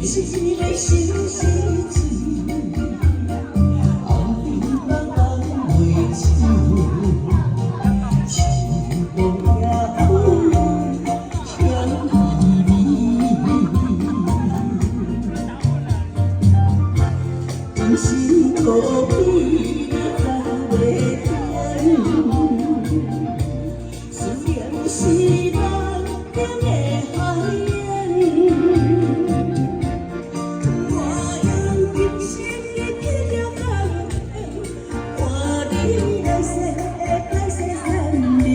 一个新时水，红灯红袂手，树无影香微微。有时孤僻藏袂断，思念是难定的海洋。我用今生的刻了工，看你來世來世三年，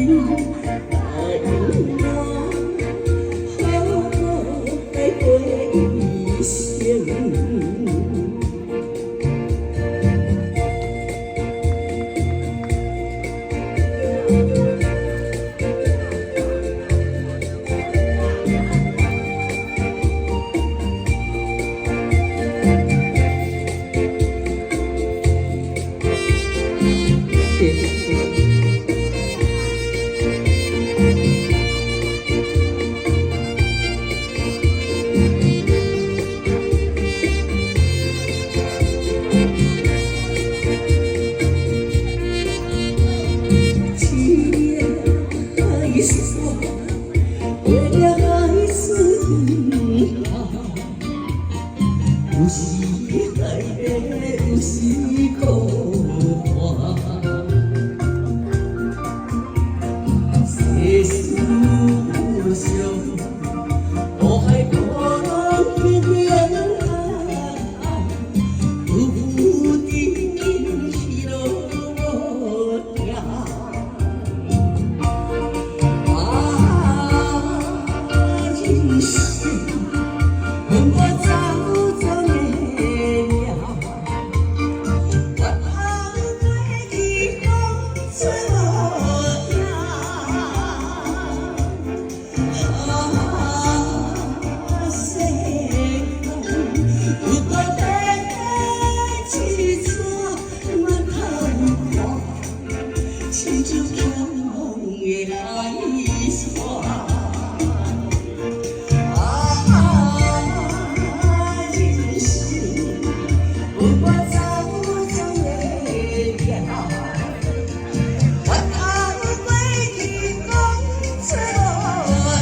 答應我好好來過一生。一海山，过了海水海，有时海底，有時苦寒。世事無常，大海波浪變變浮浮沉沉喜怒無定。啊，人生問我祖宗的名，回頭過去風吹無影。啊，世間有大地一撮回頭看，親像強風的海沙。啊，人生不過祖宗的名，回頭過去風吹無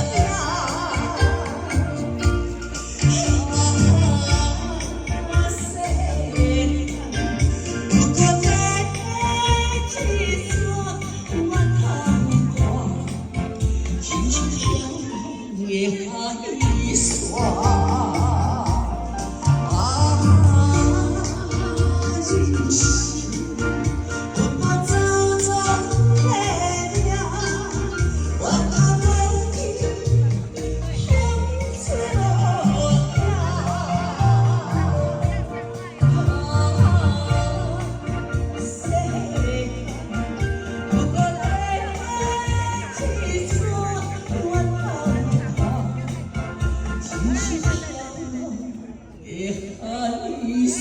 影。啊，世間不過短一逝，回頭看，親像強風的海沙。啊，人生不過祖宗的名，回頭過去風吹無影。啊，世間不過短一逝，回頭看，親像強風的海沙。